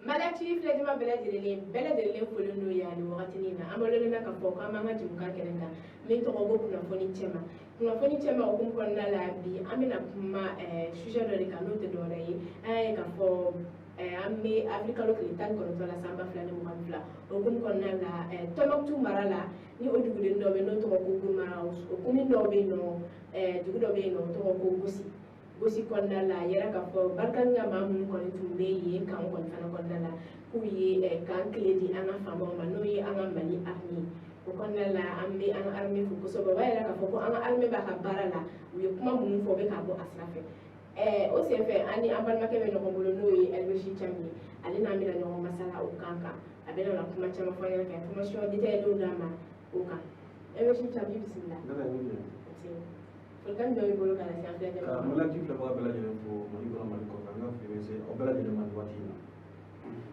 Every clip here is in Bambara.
Malati filɛjama bɛɛ lajɛlen folen don yan nin wagatinin na. An bɔlen na k'a fɔ k'an b'an ka jɛmukan kɛnɛ kan min tɔgɔ ko kunnafoni cɛma. Kunnafoni cɛma hukumu kɔnɔna la, bi an bɛna kuma sujet dɔ de kan, n'o tɛ dɔwɛrɛ ye, an y'a ye k'a fɔ an bɛ avril kalo tile 19 la, san 2022. O hukumu kɔnɔna la, Tɔnbukutu mara la, ni o duguden dɔ bɛ yen n'o tɔgɔ ko Gurumara, o commune dɔw bɛ yen nɔ, dugu dɔ bɛ yen nɔ, o tɔgɔ ko Gosi. Gosi kɔnɔna la, a yɛrɛ k'a fɔ Barkhane ka maa minnu kɔni tun bɛ yen camp kɔni fana kɔnɔna la, k'u ye camp clé di an ka faamaw ma, n'o ye an ka Mali armée. O kɔnɔna la, an bɛ an ka armée fo kosɛbɛ. O b'a yira k'a fɔ ko an ka armée b'a ka baara la. U ye kuma minnu fɔ, u bɛ k'a bɔ a sira fɛ. O senfɛ, an ni an balimakɛ bɛ ɲɔgɔn bolo, n'o ye Elbéchi Thiam ye. Ale n'an bɛna ɲɔgɔn masala o kan. A bɛna na kuma caman fɔ an ɲɛna, ka information détaillée d'an ma o kan. Elbéchi Thiam, i bisimila. Folikan jumɛn b'i bolo ka lase an filɛ? Ka Malati filɛbaga bɛɛ lajɛlen fo, Mali kɔnɔ, Mali kɔfɛ. An ka foli bɛ se aw bɛɛ lajɛlen ma nin waati in na.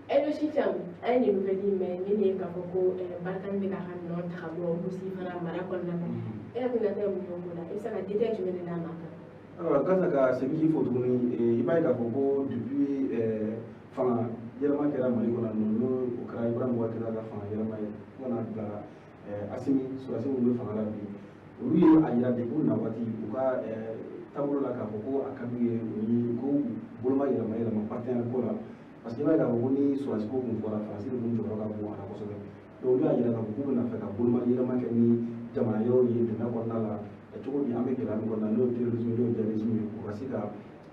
Elbéchi Thiam, an ye nin nouvelle in mɛn min ye k'a fɔ ko Barkhane bɛ k'a ka nɔ ta ka bɔ Gosi fana mara kɔnɔna la. E hakilinata ye mun ye o ko la? I bɛ se ka détail jumɛn de d'a ma a kan? Ayiwa Gasa, ka segin k'i fo tuguni. I b'a ye k'a fɔ ko depuis fanga yɛlɛma kɛra Mali kɔnɔ nɔ, n'o o kɛra Ibrahim Boubacar Keïta ka fanga yɛlɛma ye, fo ka na bila Assimi sɔrɔdasi minnu bɛ fanga la bi, olu ye a yira depuis u na waati u ka taabolo la k'a fɔ ko a ka d'u ye u ni ko boloma yɛlɛma yɛlɛma partenaire ko la, parce que i b'a ye k'a fɔ ko ni sɔrɔdasi ko kun fɔra, Faransi de kun jɔyɔrɔ ka bon a la kosɛbɛ. Donc olu y'a yira k'a fɔ k'u bɛna fɛ ka boloma yɛlɛma kɛ ni jamana wɛrɛw ye dɛmɛ kɔnɔna la. Cogo di? An bɛ gɛlɛya min kɔnɔna na, n'o ye terrorisme, n'o ye djihadisme ye, o ka se ka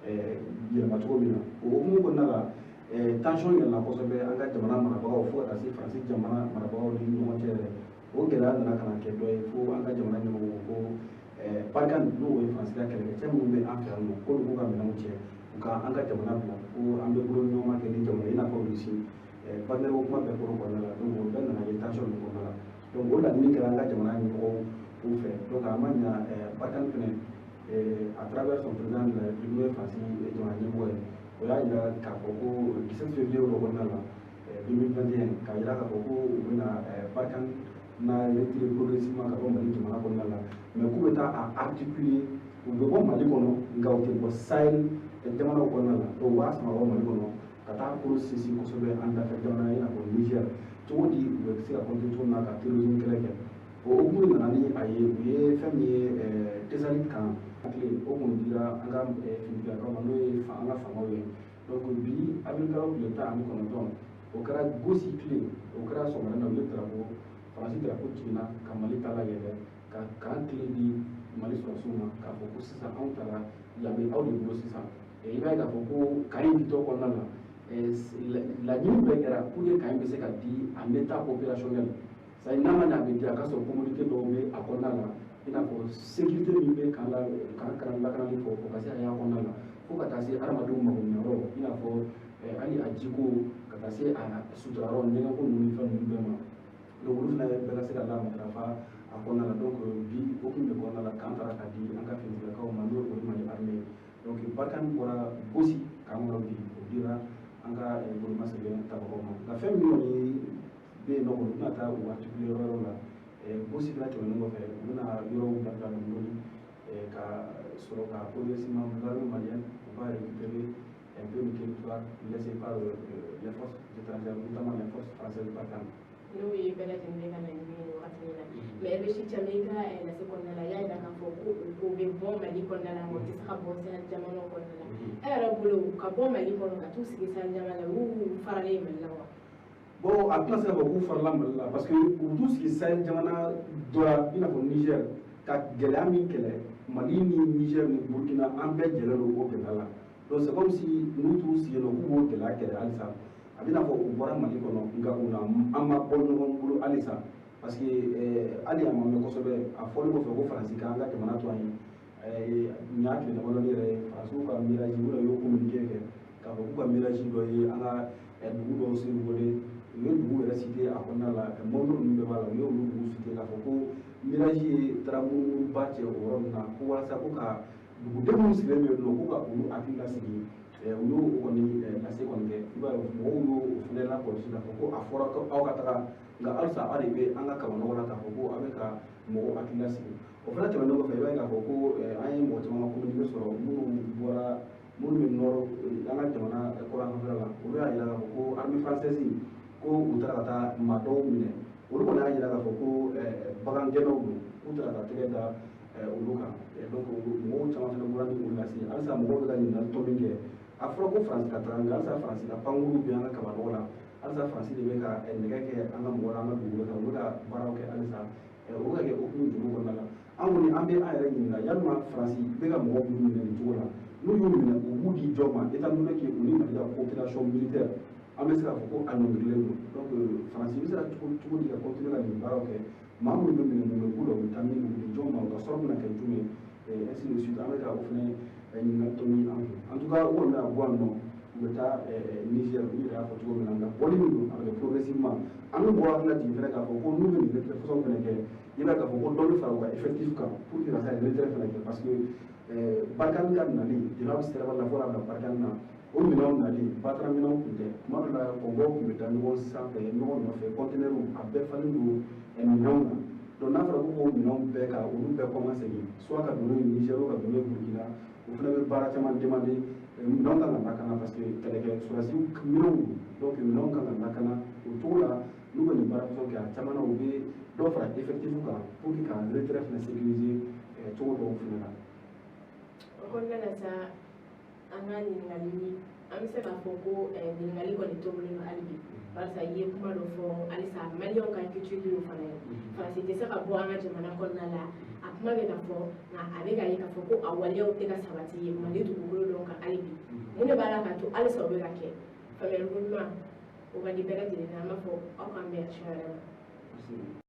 yɛlɛma cogo min na. O hukumu kɔnɔna la, tension yɛlɛnna kosɛbɛ an ka jamana marabagaw fo ka taa se Faransi jamana marabagaw ni ɲɔgɔn cɛ yɛrɛ. O gɛlɛya nana ka na kɛ dɔ ye fo an ka jamana ɲɛmɔgɔw ko Barkhane, n'o ye Faransi ka kɛlɛkɛcɛ minnu bɛ an fɛ yan nɔ, k'olu k'u ka minɛnw cɛ, u ka an ka jamana bila, ko an bɛ bolo ɲɔgɔn kɛ ni jamana i n'a fɔ Russie. Partenaire ko kuma bɛɛ fɔra o kɔnɔna la. Donc o bɛɛ nana ye tension nin kɔnɔna la. Donc o laɲini kɛra an ka jamana ɲɛmɔgɔw u fɛ. Donc a ma ɲa, Barkhane fɛnɛ, à travers son président de la République, n'o ye Faransi jamana ɲɛmɔgɔ ye, o y'a yira k'a fɔ ko 17 février o kɔnɔna la 2021, k'a yira k'a fɔ ko u bɛna Barkhane na retirer progressivement ka bɔ Mali jamana kɔnɔna la, mais k'u bɛ taa a articuler, u bɛ bɔ Mali kɔnɔ, nka u tɛ bɔ Sahel jamanaw kɔnɔna la. Donc u b'a sama ka bɔ Mali kɔnɔ ka taa kolo sinsin kosɛbɛ an dafɛ jamana i n'a fɔ Niger. Cogo di u bɛ se ka continuer cogo min na ka terrorisme kɛlɛ kɛ? O hukumu nana ni a ye, u ye fɛn min ye Tessalit camp clé, o kun dira an ka finitigilakaw ma, n'o ye an ka faamaw ye. Donc bi avril kalo tile 19, o kɛra Gosi clé, o kɛra sɔgɔmada na, u ye drapeau, Faransi drapeau jiginna ka Mali ta layɛlɛ, ka camp clé di Mali sɔrɔdasiw ma, k'a fɔ ko sisan anw taara yan bɛ aw de bolo sisan. I b'a ye k'a fɔ ko camp in ditɔ kɔnɔna la, laɲini bɛɛ kɛra pour que camp in bɛ se ka di en état opérationnel, c'est à dire n'a ma ɲɛ a bɛ di, a ka sɔrɔ communauté dɔw bɛ a kɔnɔna la, i n'a fɔ sécurité min bɛ camp la, camp kana lakanali fɔ, o ka se ka y'a kɔnɔna la, fo ka taa se hadamadenw magoɲɛyɔrɔ, i n'a fɔ hali a jiko, ka taa se a suturayɔrɔ, ɲɛgɛnko ninnu ni fɛn ninnu bɛɛ ma. Donc olu fana bɛɛ ka se ka la matarafa a kɔnɔna la. Donc bi hukumu de kɔnɔna la, camp taara ka di an ka finitigilakaw ma, n'o ye Mali armée ye. Donc Barkhane bɔra Gosi camp kɔnɔ bi, o dira an ka bolomasɛbɛn tabagaw ma. Nka fɛn min kɔni bɛ yen nɔ kɔni, u bɛna taa u articuler yɔrɔ wɛrɛw la. Gosi fana tɛmɛnen kɔfɛ, u bɛna yɔrɔw dabila dɔɔni dɔɔni ka sɔrɔ ka progressivement l'armée malienne va récupérer un peu le territoire laissé par les forces étrangères, notamment les forces françaises Barkhane. N'o ye bɛɛ lajɛlen ka laɲini ye nin wagati in na. Mais Elbéchi Thiam, i ka lase kɔnɔna la, i y'a yira k'a fɔ ko u bɛ bɔ Mali kɔnɔna la, nka u tɛ se ka bɔ Sahel jamanaw kɔnɔna la. E yɛrɛ bolo, ka bɔ Mali kɔnɔ ka t'u sigi Sahel jamana la, u y'u faralen Mali la wa? Bon, a tɛna se k'a fɔ k'u farala Mali la, parce que u bɛ t'u sigi Sahel jamana dɔ la, i n'a fɔ Niger, ka gɛlɛya min kɛlɛ, Mali ni Niger ni Burkina, an bɛɛ jɛlen don o gɛlɛya la. Donc c'est comme si n'u t'u sigi yen nɔ k'u b'o gɛlɛya kɛlɛ halisa, a bɛ n'a fɔ u bɔra Mali kɔnɔ, nka u na an ma bɔ ɲɔgɔn bolo halisa, parce que hali a ma mɛn kosɛbɛ, a fɔlen kɔfɛ ko Faransi k'an ka jamana to an ye, nin y'a tile damadɔni yɛrɛ ye, Faransiw ka Mirage, u yɛrɛ y'o communiqué kɛ k'a fɔ k'u ka Mirage dɔ ye an ka dugu dɔw survolé. U ye dugu yɛrɛ cité a kɔnɔna la, mɔbili ninnu bɛɛ b'a la, u y'olu dugu cité k'a fɔ ko Mirage ye taara munuba cɛ o yɔrɔ ninnu na, ko walasa ko ka dugudenw minnu sigilen bɛ yen nɔ, k'u ka olu hakili lasigi. U y'o kɔni lase kɔni kɛ. I b'a ye mɔgɔw y'o fɛnɛ lakɔlɔsi k'a fɔ ko a fɔra ko aw ka taga, nka halisa aw de bɛ an ka kabanɔgɔ la k'a fɔ ko aw bɛ ka mɔgɔw hakili lasigi. O fana tɛmɛnen kɔfɛ, i b'a ye k'a fɔ ko an ye mɔgɔ caman ka communiqué sɔrɔ minnu bɔra Minnu bɛ nord, an ka jamana kɔrɔn fanfɛla la, olu y'a yira k'a fɔ ko armée française ko u taara ka taa maa dɔw minɛ. Olu kɔni y'a yira k'a fɔ ko bagangɛnnaw don, k'u taara ka tɛgɛ da olu kan. Donc mɔgɔw caman fana bɔra ni olu lase. Halisa mɔgɔw bɛ ka ɲininkali tɔ min kɛ, a fɔra ko Faransi ka taga, nka halisa Faransi ka pankuru bɛ an ka kabanɔgɔ la. Halisa Faransi de bɛ ka nɛgɛ kɛ an ka mɔgɔ la, an ka dugukolo kan. U bɛ ka baaraw kɛ halisa. O bɛ ka kɛ hukumu jumɛn kɔnɔna la? An kɔni an bɛ an yɛrɛ ɲininka, yalima Faransi bɛ ka mɔgɔ minnu minɛ nin cogo la, n'u y'u minɛ, u b'u di jɔn ma, étant donné que u ni Mali ka coopération militaire, an bɛ se k'a fɔ ko a ɲɔngirilen don? Donc Faransi bɛ se ka cogo di ka continuer ka nin baaraw kɛ? Maa minnu bɛ minɛ, mun bɛ k'u la? U bɛ taa min? U bɛ di jɔn ma? U ka sɔrɔ bɛna kɛ jumɛn ye? Ainsi de suite. An bɛ ka o fana ɲininkali tɔ min an kun. En tout cas, u kɔni bɛna bɔ yan nɔ, u bɛ taa Niger, u yɛrɛ y'a fɔ cogo min na. Nka bɔli min don, a bɛ kɛ progressivement. An bɛ mɔgɔw hakili lajigin fɛnɛ k'a fɔ ko n'u bɛ nin retrait façon fɛnɛ kɛ, i b'a ye k'a fɔ ko dɔ bɛ fara u ka effectif kan pour que ka se ka retrait fɛnɛ kɛ, parce que Barkhane ka nali, depuis a bɛ siraba la fo ka bila Barkhane na, o minɛnw nali batara minɛnw tun tɛ. Tuma dɔ la, convoi tun bɛ taa ɲɔgɔn sanfɛ, ɲɔgɔn nɔfɛ, conteneurs a bɛɛ falen don minɛnw na. Donc n'a fɔra ko k'o minɛnw bɛɛ ka olu bɛɛ kɔmasegin, soit ka don n'o ye Niger, ka don n'o ye Burkina, o fana bɛ baara caman demander. Minɛnw kan ka lakana, parce que kɛlɛkɛ sɔrɔdasiw minɛnw don. Donc minɛnw kan ka lakana o cogo la. N'u bɛ nin baara kɛ, a caman na, u bɛ dɔ fara effectif kan pour que ka retrait fana sécuriser cogo dɔw fana la. O kɔnɔna la sa, an ka ɲininkali, an bɛ se k'a fɔ ko ɲininkali kɔni tobilen don hali bi, barisa i ye kuma dɔ fɔ. Halisa maliyɛnw ka inquiétude y'o fana ye. Faransi tɛ se ka bɔ an ka jamana kɔnɔna la, a kuma bɛ ka fɔ, nka a bɛ ka ye k'a fɔ ko a waleyaw tɛ ka sabati Mali dugukolo dɔw kan hali bi. Mun de b'a la k'a to halisa o bɛ ka kɛ? Faamuyali ko ɲuman o ka di bɛɛ lajɛlen na. An b'a fɔ aw k'an bɛn siɲɛ wɛrɛ ma.